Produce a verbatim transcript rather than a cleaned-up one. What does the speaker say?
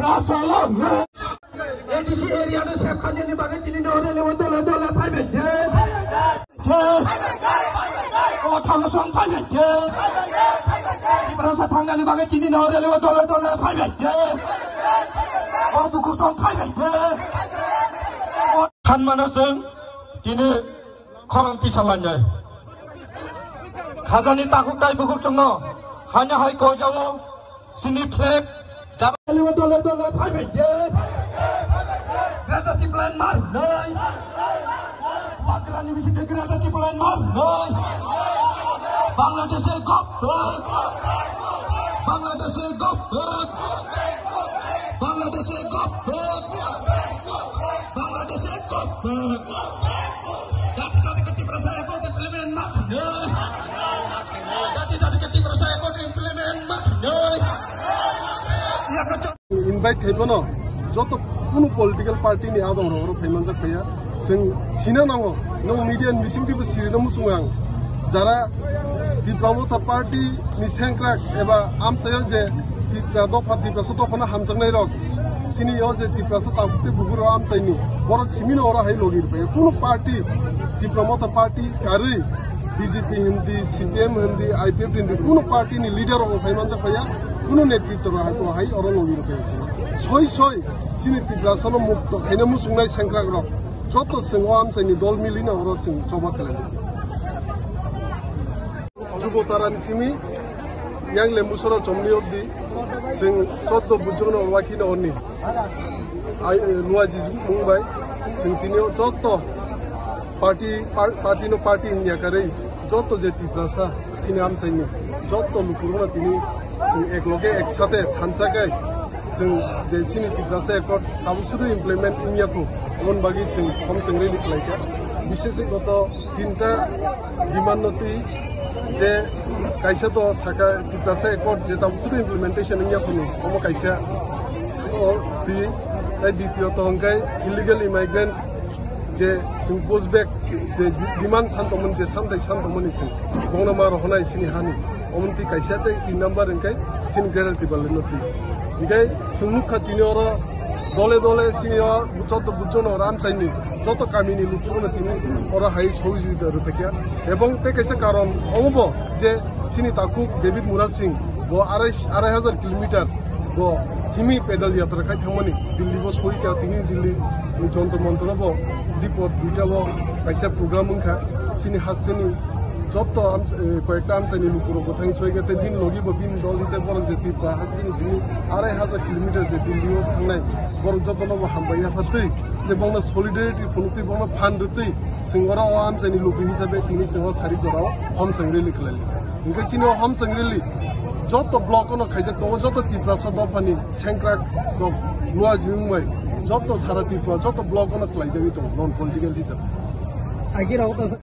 Asalam. A D C area no sep khanjani bagwi tini no rally o dole dole phaibai de. O thalasong phaibai de. Tiprasa thangnani bagwi tini no rally o dole dole phaibai de. O bukusong phaibai de. O khanmano chwng tini khorang tisa lainai. Khajani takhuk tai bukhuk chwngno haino hai koijao sini flag jaba. Dole dole phaibai de. Greater Tipraland mar nai. Wagrani bising de Greater Tipraland mar nai. Bangladesh e gop. Bangladesh e gop. Bangladesh e gop. Bangladesh e gop. Dati dati kati perasaan aku implement mak. Dati dati kati perasaan aku implement mak. Invite khaibano joto kunu political party ni adong rok oro phaimanjak phaiya. Sing sina nango, nong media ni bising tibo sirino musung ang. Jara Tipra Motha Party ni sengkrak eba amchaio je Tipra dopha, Tiprasa dophano hamjaknai rok, sini yo je Tiprasa takhuk tei bukur rok amchaini, borok simino oro hai logi rwphai. Kunu party, Tipra Motha Party karwi B J P hindi, C P M hindi, I P F hindi, kunu party ni leader rok phai manjak phaiya, kunu netritwa rok hai, hai oro logi rwphai sini. Soi soi sini Tiprasa no mukto khaina musungnai sengkrak rok. Joto chwng o amchaini dol milino oro chwng choba khlai. Jubo Tarani simi yang Lembusora chomni obdi chwng choddo bujokno wakino oni. Ai, eh, Luaji mung bai chwng tini o joto party, par-, party no party hinya karwi joto je Tiprasa sini amchaini joto lukurokno tini chwng ek loge ek sate thansa kai chwng je sini Tiprasa Accord tabuk sudu implement wngya kho, oboni bagwi chwng hom chwng rally khlaikha. Bishesh goto tinta demand no twi je kaisa to saka Tiprasa Accord je tabuk sudu implementation wngya kho ni, omo kaisa o twi, tai ditiyot hwnkhe illegal immigrants je chwng push back je demand san tongmani, je samtai san tongmani chwng bono ma rohornai chini hani. Omo twi kaisa tei tin number hwnkhe chini Greater Tipraland no twi. Hwnkhe chwng nukha tini oro dole dole chini o joto bujono ram chaini joto kamini lukurokno tini oro hai sohojogita rwphaikha. Ebong tei kaisa karon omo bo je chini takhuk David Murasing bo arai, arai hajar kilometer bo himi pedal yatra khai thangmani Delhi bo sohikha, tini Delhi ni Jantar Mantar bo dipor duita bo kaisa program wngkha. Chini hasteni joto am-, eh, koyekta amchaini lukurok bo thangwi sohikha, tei bini logi bo bini dol hisab borok je Tripura hasteni simi arai hajar kilometer je Delhi o thangnai borok jotono bo hambai yaphartwi tei bongno solidarity phunukwi bongno phan rwtwi chwng oro o amchaini luku hisabe tini chwng o sarik jorao hom chwng rally khlai. Hwnkhe chini o hom chwng rally joto block ono khaijak tongo, joto Tiprasa dophani sengkrak rok Luaji wngbai joto sara Tripura joto block ono khlaijagwi tongo non political hisabe. Agi rok